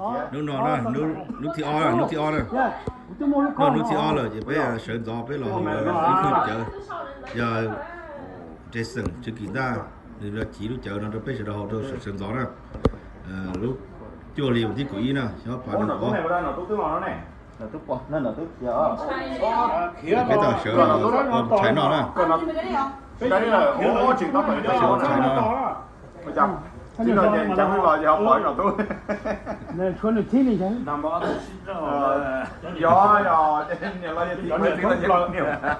Hnub no na, hnub thib ob, hnub thib ob na. Hnub thib ob lawm ces peb sawv ntxov peb los haus ib khub cawv. Yog Jason Tswv Kim Ntaj, nws los chiv lub cawv no rau peb sawv daws haus rau sawv ntxov na. Lub cuaj hli vas thib kaum ib na, xyoo ob phav nees nkaum ob. Peb tau sawv ua tshais noj na. Sawv ua tshais noj na.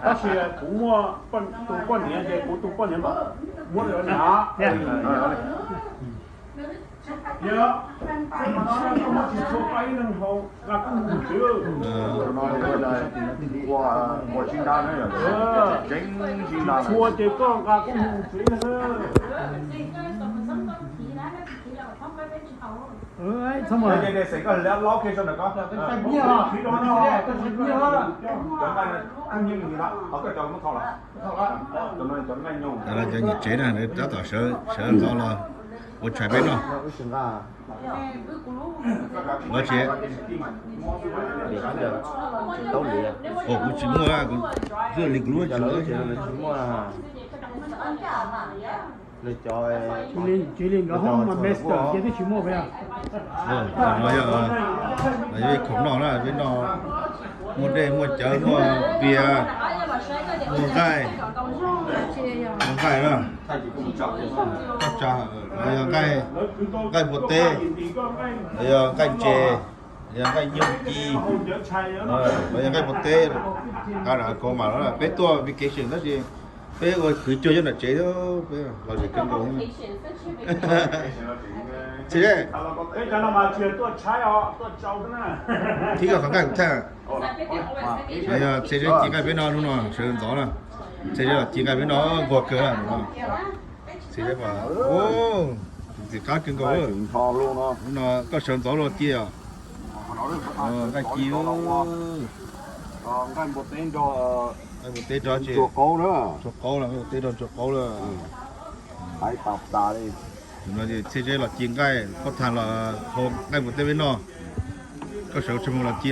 Tab sis kuv muaj tus poj niam ces kuv tus poj niam muab na. Yog, tsis tshua pab ib leeg haus nqa kooj hu tsev. Ua tsis nqa na, tseev tsis nqa, tshua ces koj nqa kooj hu tsev na. Cov niam tsev na, tab tom sawv ntxov los ua tshais peb noj. Los tsev. Kuv tsis muaj, kuv li kuv lub tsis muaj. Tsis li nkawd hoob mas mester ces twb tsis muaj peb. No yog, no yog ib khoom noj na, peb noj muaj dej muaj cawv muaj npias, muaj nqaij, muaj nqaij na, no yog nqaij, nqaij npua teb, no yog nqaij ntses, yog nqaij nyoog ci, los yog nqaij npua teb, nqa kom mas peb tuaj vacation tab sis peb ua khwv cuag nyob nram tsev, peb los zem kawg nkaus. Tsis, thib koj qhov nqaij kuv thaij. Txhia zeb ci nqaij peb no hnub no sawv ntxov na. Txhia zeb los ci nqaij peb no nquag kawg no. Txhia zeb, tus txiv qab kawg nkaus. Hnub no koj sawv ntxov los ci os. Nqaij ci, nqaij npua teb rog ces ntsuag qaub, nqaij npua teb rog ntsuag qaub lawm. Txhia zeb los ci nqaij, koj thaij los haus nqaij npua teb peb noj. Koj sawv tsis mus los ci.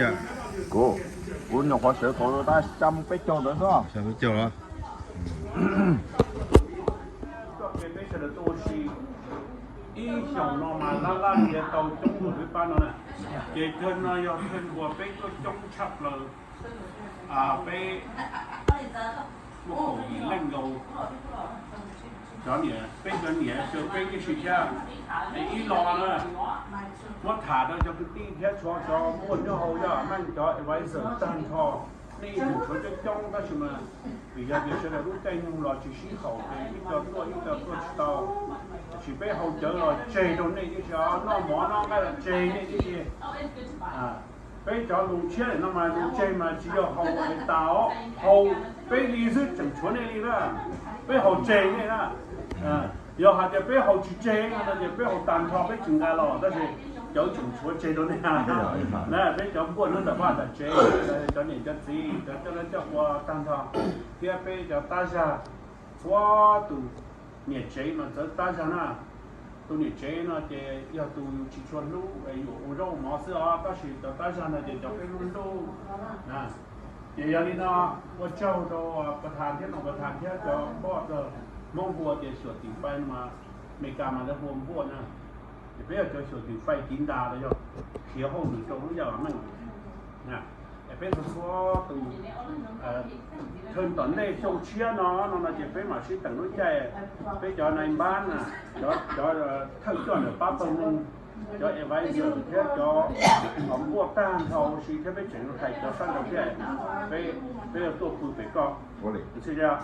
Kuv nyuam qhuav sawv thaum xya moo peb caug ntawd xwb. Xya moo peb caug los. Ib xyoos no mas laj laj ntiav tau coob dua peb pab no na. Ces thawj no yog thawj uas peb tuaj coob tshaj plaws, peb tuaj kaum yim leej nkaus. Cov niam, peb cov niam caw peb tib si thiab. Ib lo na, muab tham rau cov kwv tij thiab tshuav cov muaj nyob hauv yog meej cov advisor tag nrho. Nej yeej tshuav coob coob tab sis mas vim yog tias sawv daws lub caij nyoog los tsis sib haum ces ib co tuaj ib co tuaj tsis tau. Tiam sis peb haus cawv los tseg rau nej tib si, noj mov noj nqaij los tseg nej tib si. Peb cov lus tshiab no mas lus tseg mas tsis yog haus es tas os, haus peb li xwb tseem tshuav nej li na. Peb haus tseg nej na. Yog hais tias peb haus tsis tseg no ces peb haus tag nrho peb tsis nqa los tab sis cawv tseem tshuav tseg rau nej na. Peb cov npuaj hnub ntawm vaj ntawm tsev, cov niam cov txiv, cov coj lab coj ua tag nrho, thiab peb cov tab zag, txhua tus niam tsev mas txawv tab zag na. Tus niam tsev no ces yog tus yus tsis tshua hlub, yus ua zaub ua mov xwb os, tab sis cov tab zag no ces cov peb hlub hlub. Ces yog li no, ua tsaug rau pas thas thiab nom pas thas thiab cov npuaj, Hmoob hu tias xyuam tim fais no mas, Amelikas mas lawv hu ua npuaj na. Ces peb yog cov xyuam tim fais kiv ntas los yog khiav hauj lwm rau lub yaj los meej. Es peb txhua txhua tus, thawj tom ntej xyoo tshiab no no no ces peb mam sib teem lub caij. Peb cov nai npab na, cov thawj coj ntawm pab pawg ntseeg, cov advisor thiab cov npuaj tag nrho ua si thiab peb tseem hais cov sab nraud thiab, peb yuav tuaj pw pem koj. Kwv Txhiaj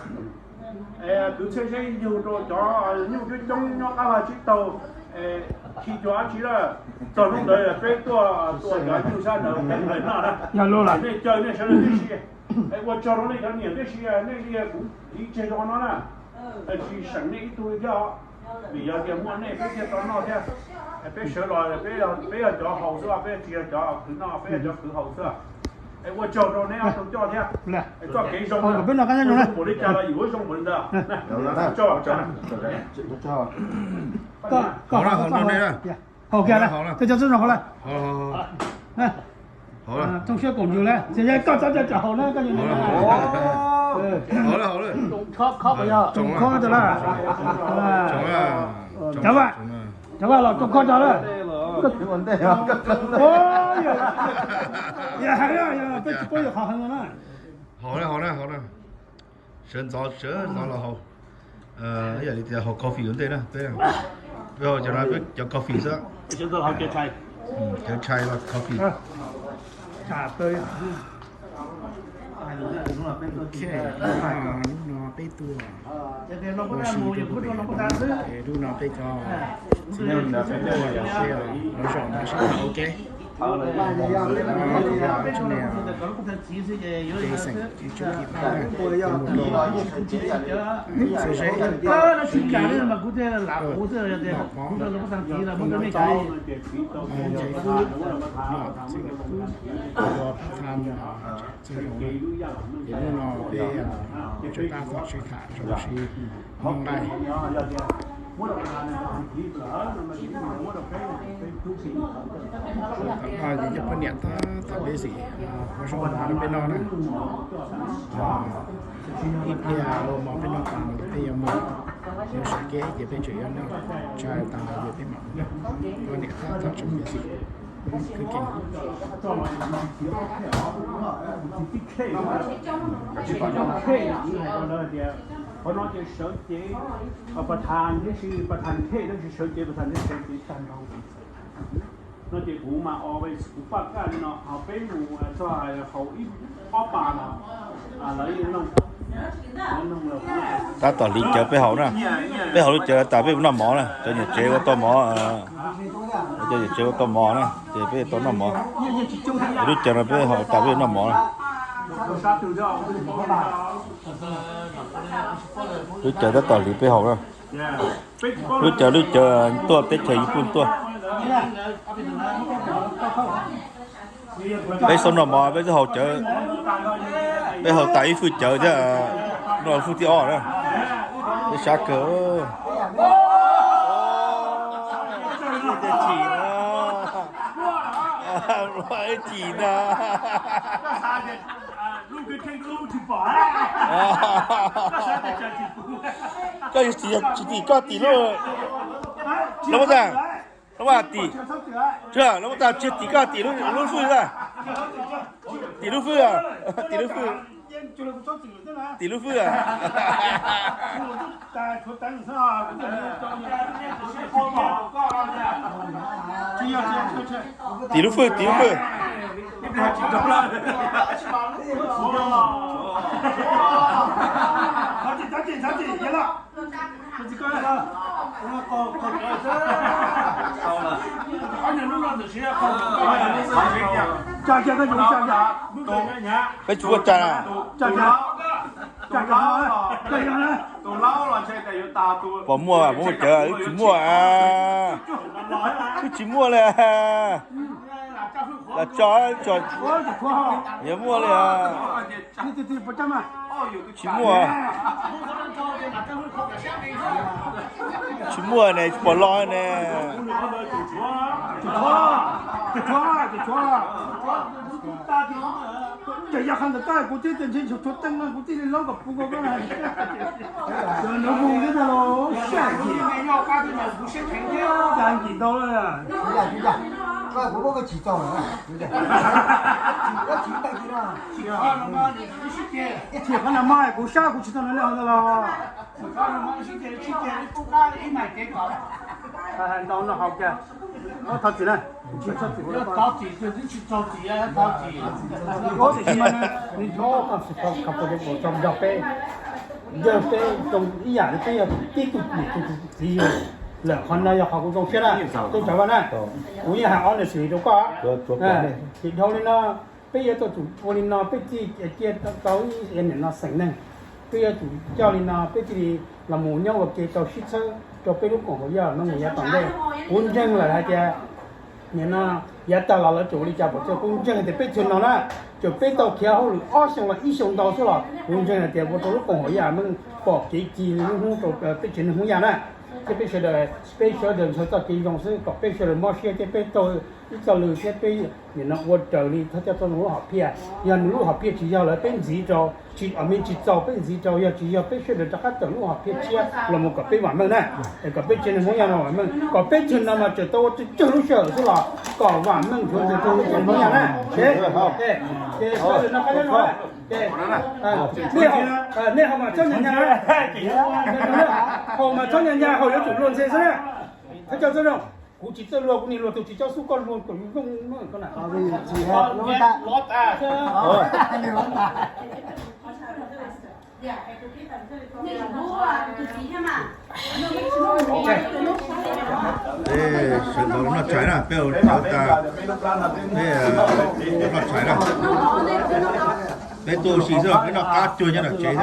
Zeb yug rau cov nyuj coob coob nyob qab vaj tsib taug, khi cua dab tsi lawm, txog hnub ntawd peb tuaj tua cov nyuj sab ntawd peb noj na. Nej caw nej sawv daws tib si, ua tsaug rau nej cov niam tib si, nej li kuv tiv tseg rau no na, tsis seem nej ib tug li thiab os. Vim yog tias muaj nej peb thiaj tau noj thiab. Peb sawv los peb yog cov haus xwb, peb tsis yog cov khwv noj, peb yog cov khwv haus xwb. Es ua tsaug rau neb ob tug coj thiab. Es txoj kev zoo, zoo npaum li cas los yus ua zoo npaum li ntawd. Ua tsaug. Haus kiag lawm, cov txob zoo haus lawm. Thooj siab koom yus lawm, txiv yog koj txhob coj haus na, koj yog tsoom khob rau lawm. Cov vaj, cov vaj los tsoom khob rau lawm. Yog hais peb tsis paub yog qhov heev no na. Haus na, haus na, haus na. Sawv ntxov sawv ntxov los haus. Ib yam li tias haus coffee ua ntej na, peb peb haus cov no peb cov coffee xwb. Cov tshais los coffee. Ok, hnub no peb tuaj ua si rau pem, hnub no peb cov txiv neej tuaj ua si lov zog no sib tham ua ke. Tsis xeem ib tsoom kwv tij na, mus rau txhua zeb, nom mov, Nchaiv Kub, nom Txwj Kub, ua pab tham txwj zoov na. Ces hnub no peb tsuas tab tom sib tham zoo sib nqaij. Tom no ces cov poj niam tab tom busy ua zaub mov rau peb noj na. Ib pliag ua mov peb noj tas peb yuav mus, yuav sawv kev ces peb tseem yuav noj tshais tas ces peb mam mus. Poj niam tab tom tseem busy. Qhov no ces sawv cev pas thas thiab, sawv cev pas thas thiab, sawv cev tag nrho. No ces kuv mas always kuv paj kaj li no ho peb mus txog haus ib ob pas no lawv yeej noog. Tab tom hliv cawv peb haus na. Peb haus lub cawv tas peb mus noj mov na, cov niam tsev ua tau mov. Cov niam tsev ua tau mov na ces peb tau noj mov. Lub cawv no peb haus tas peb noj mov na. Lub cawv tab tom hliv peb haus na. Lub cawv, lub cawv tuaj teb chaws Yiv Pun tuaj. Peb xub noj mov peb twb haus cawv, peb haus tas ib fwj cawv thiab, noj fwj thib ob na. Peb sab kawg. Chim na. Koj tsis tim koj tim lub, lub tas, lub tas tim, lub tas tsis tim koj tim lub fwj a, tim lub fwj, tim lub fwj, tim lub fwj a. Tim lub fwj, tim lub fwj. Peb tsis muaj tsa. Pom muaj muab cawv, wb tsis muaj, wb tsis muaj li. Los tso, tso, yuav muaj li. Tsis muaj, tsis muaj ne, tsis pom los ne. Ces yog qhov ntawd kuv thiaj tias ntshe tshuav teej no kuv thiaj li laub kom puv ko. Cov no mus thiab los sab nkim, sab nkim ntau lawm. Kuv chim qhov no mas kuv sab kuv tsis tau no li ho ntawd los. Hais ntau no haus kiag. Thov txim na. Nws txhob kom peb, yog peb zoo ib yam li peb yog tib tug niam txiv yug lawm, qhov no yog qhov kuv zoo siab na, tub tsav vaj na. Kuv yeej hais honest rau koj, ces dhau li no, peb yuav tau tsum ua li no, peb thiaj cia tau ib niam no xeem neeg. Peb yuav tsum coj li no, peb thiaj li los mus nyob ua ke tau sib txhawb rau peb lub koom haum yaj neeg yav tom ntej. Kuv ntseeg lawm hais tias nim no yav tag los lawv tseem ua li cas pom txog, kuv ntseeg tias peb txhia no na, txawm peb tau khiav hauj lwm ob xyoo los ib xyoo ntau xwb los kuv ntseeg hais tias ua rau lub koom haum yaj neeg pom kev ci li lub hnub rau peb tsev neeg Hmoob Yaj na. Thiab peb sawv daws, peb sawv daws ntshaw txoj kev zoo xwb kom peb sawv daws mob siab thiab peb taug ib txoj lw thiab peb nim no ua raws li thawj coj txoj lub hom phiaj. Yog nws lub hom phiaj tsis yog lawm peb ntxiv rau, tsis, me tsis txaus peb ntxiv rau, yog tsis yog peb sawv daws rov qab tawm lub hom phiaj tshiab los mus kom peb vam meej na. Es kom peb tsev neeg Hmoob Yaj no vam meej, kom peb tsev no mas tseem tau ua tsawg lub sij hawm xwb los kom vam meej tsuav tus tub tsev Hmoob Yaj na. Ces sawv daws no qab no, nej haus mas txhob nyas nyas, haus mas txhob nyas nyas, haus yuav tsum luag ntxhi xwb na. Thawj coj txoj zoo, kuv tsis txawj luag, kuv niag luag tus tsis cob xub, koj luag kom zoo. Sawv ntxov noj tshais na, peb ua tshais tas, peb noj tshais na. Peb tuaj ua si xwb los peb noj qab cuag nyob tom tsev xwb.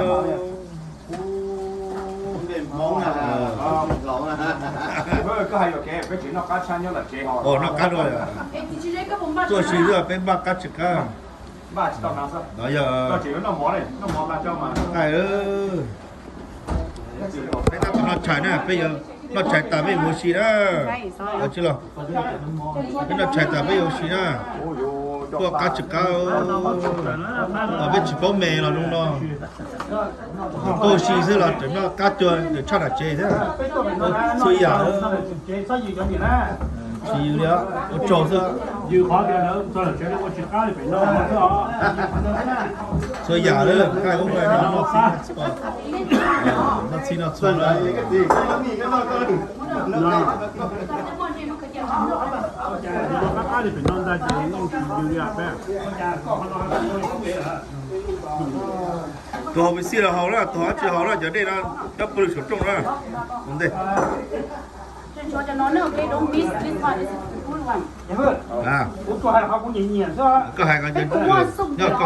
Noj qab dua, tuaj ua si xwb peb npaj qab tsis qab. No yog qaij, peb tab tom noj tshais na, peb yuav noj tshais tas peb yuav ua si na. Tsis los, peb noj tshais tas peb yuav ua si na. Tuaj qab tsis qab, peb tsis paub me los zoo no. Tuaj ua si xwb los tseem noj qab cuag tshaj tom tsev thiab. Txhua yam, tsis yws li, ua tsaug xwb. Txhua yam lawm, noj txhij noj txhua lawm. Tus haus Pepsi los haus na, tus haus dab tsi haus na, cov dej no cov pw saum rooj na. Ua ntej. Koj hais nyob koj xwb, kuv mas tom qab.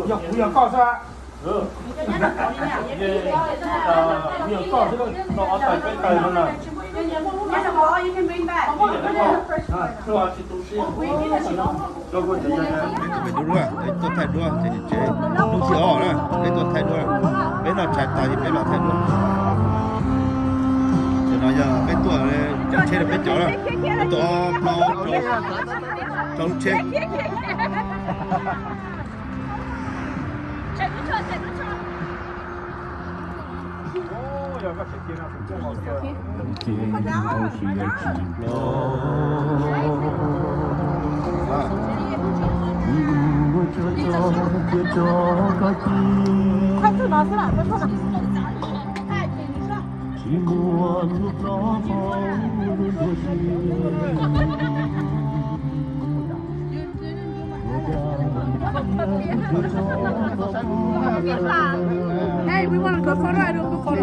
Yog kuv yog koj xwb. Yog koj xwb, no ob tais peb tais no na. Peb tus me dub duab, peb tuaj thaij duab ces tsev hnub thib ob na, peb tuaj thaij duab, peb noj tshais tas ces peb los thaij duab. Tam no yog peb tuaj, tsheb rau peb cov na, peb tuaj ob plaub rau lub tsheb. Hey, we wanna go photo, I don't go photo.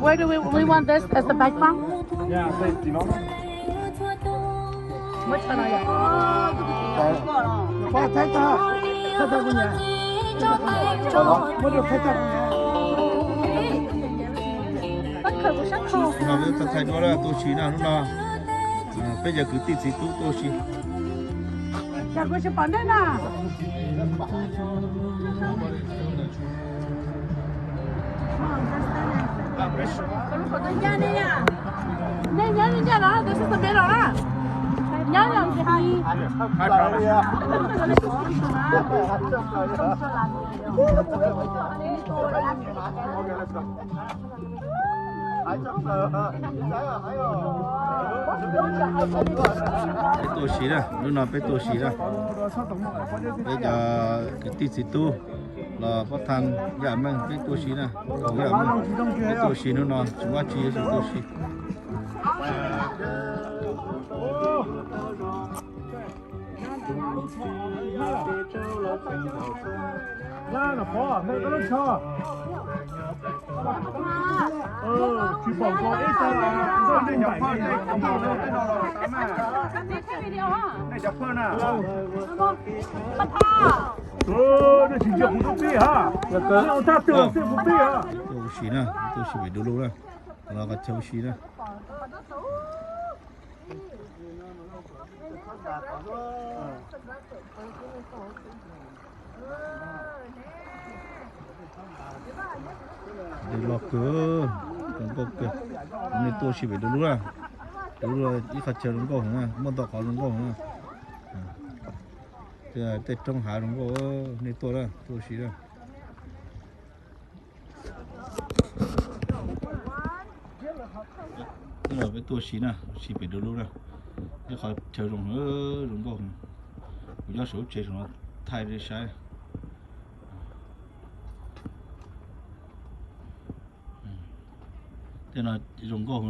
Where do we, we want this as the background? Hnub no peb tuaj thaij duab na, tuaj ua si na hnub no. Peb cov kwv tij txiv tub tuaj ua si. Nej nyob li ntawm no, tus xib tub peb los na. Nyob los. Peb tuaj ua si na, hnub no peb tuaj ua si na. Peb cov kwv tij txiv tub los pab thaj Yaj Meej peb tuaj ua si na, Yaj Meej peb tuaj ua si hnub no tsis muaj dab tsi, tuaj ua si. Tsis pom nkaus ib tug nej cov phauj, nej cov phauj na. Nej tsis nco kuv tus pib ha. Thaj twg xwb kuv pib ha. Tuaj ua si na, tuaj ua si pem du lug na. Los qhov chaw ua si na. Los kawg, zoo nkauj kawg. Nej tuaj ua si pem du lug na. Du lug ib qhov chaw zoo nkauj heev na, muaj ntau qhov zoo nkauj heev na. Tej roob hav zoo nkauj, nej tuaj na, tuaj ua si na. Peb tuaj ua si na, ua si pem du lug na. Ib qhov chaw zoo, zoo nkauj. Kuv nyob saum lub tsev saum no thaij rau nej saib. Tej no zoo nkauj.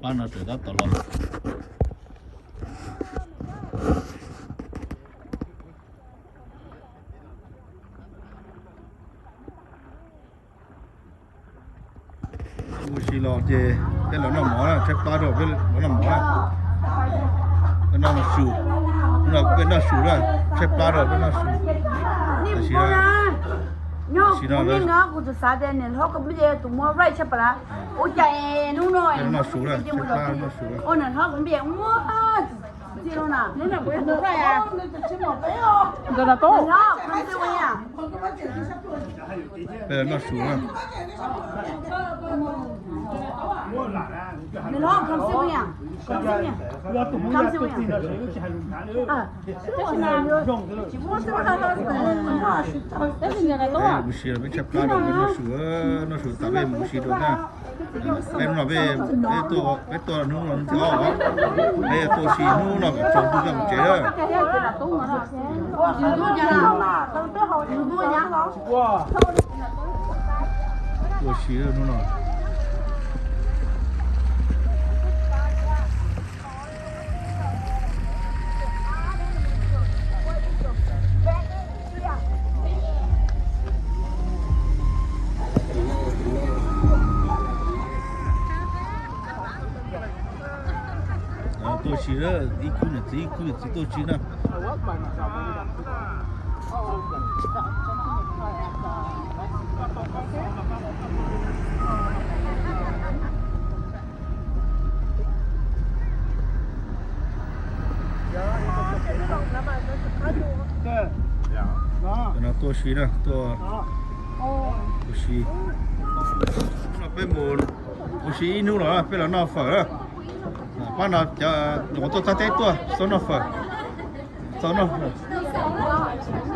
Pab no tseem tab tom los. Ua si los ces peb los noj mov na, tshaib plab rau peb los noj mov na. Peb noj su, peb noj su na, tshaib plab rau peb noj su. Tam sim no, tam sim no lawv, kuv txawm xav tias niam hlob Koob Npis tus muab raij tshaj plaws. Ua cas hnub no peb noj su na, tshaib plab noj su na. Niam hlob Koob Npis muab txi loo na. Peb los noj su na. Ua si los peb tshaib plab rau peb noj su, noj su tas peb mus ua si dua na. Peb hnub no peb, peb tuaj, peb tuaj hnub no hnub thib ob, peb tuaj ua si hnub no kom tsaus ntuj coj mus tsev na. Ua si hnub no. Tuaj ua si, ib khub niam txiv ib khub niam txiv tuaj ua si na. Cov no tuaj ua si na, tuaj ua si. Peb mus ua si ib hnub los peb los noj fawm na. Pab no cov tuaj txog teb tuaj txog noj fawm. Txog noj,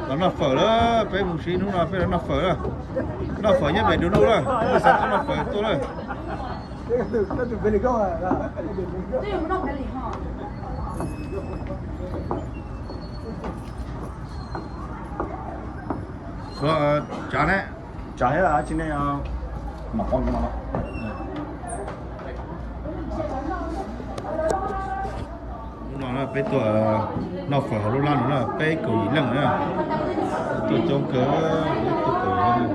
los noj fawm lawm, peb mus ua si ib hnub no peb los noj fawm na. Noj fawm nyob pem du lug na, peb xav tuaj noj fawm tuaj lawm. Suav tsav ne, tsav thiab tsis ne, mam qhov no. Hnub no peb tuaj noj fawm hauv lub lab no na, peb kaum yim leej na. Tuaj coob kawg, tuaj kaum yim leej.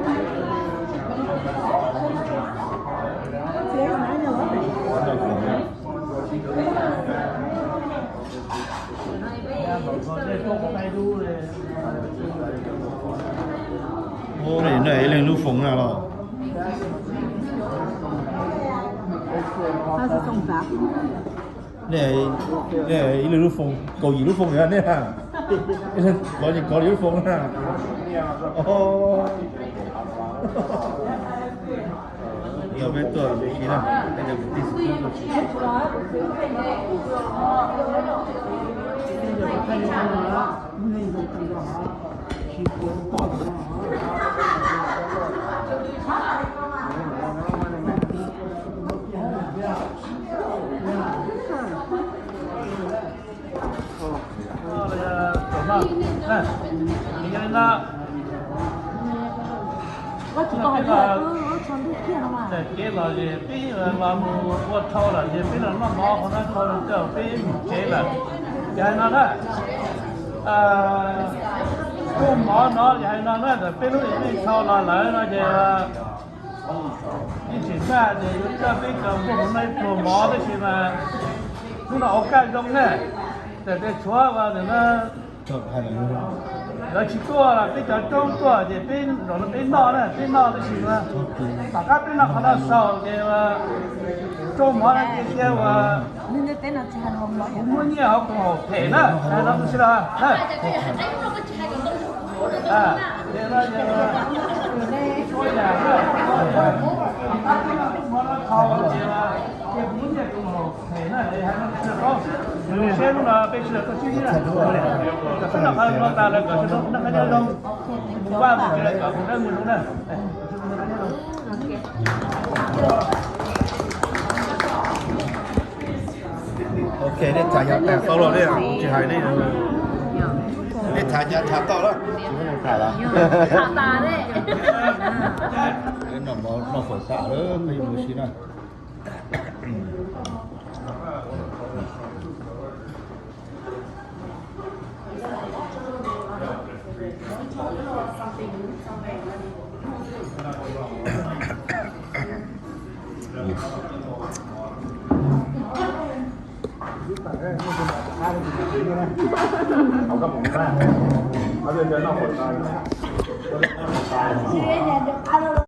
Ub, nej ib leeg lub foos na los? Nej ib leeg lub foos, kaum yim lub foos na nej. Ib leeg kov ces kov li lub foos na. Yog peb tuaj ua si na, peb cov kwv tij xwb tuaj ua si. Ces los peb los mus ua dhau lawm ces peb los noj mov qhov no dhau lawm, peb mus tsev lawm. Ces hais no na, tuaj mov no ces hais no na, ntawm peb lub yeej txhau los lawm no ces ib tsis maj ces yuav coj peb cov npauj mus noj ib pluag mov tab sis mas hnub no ua kaj zoo na, txawm tias tshuav ua ntawm no lawv tsis tuaj los peb cov roob tuaj ces peb zaum no peb noj na, peb noj tab sis mas tom qab peb noj qhov no xaus ces roob mov no cia siab ua kuv muab nyiaj hauv koom haum phem na, hais no tus sib los na. Seb lub no peb sib los tuaj tsib na, kom sib noj qhov no tas lawm kom sib noj qhov nyob zoo, mus vaj mus tsev kom mus dawb mus zoo na. Ok, nej tham yav tas tau los ne, kuv tsis hais nej, nej tham yav tham tau lawm. Noj fawm tas lawm, peb yuav mus ua si na.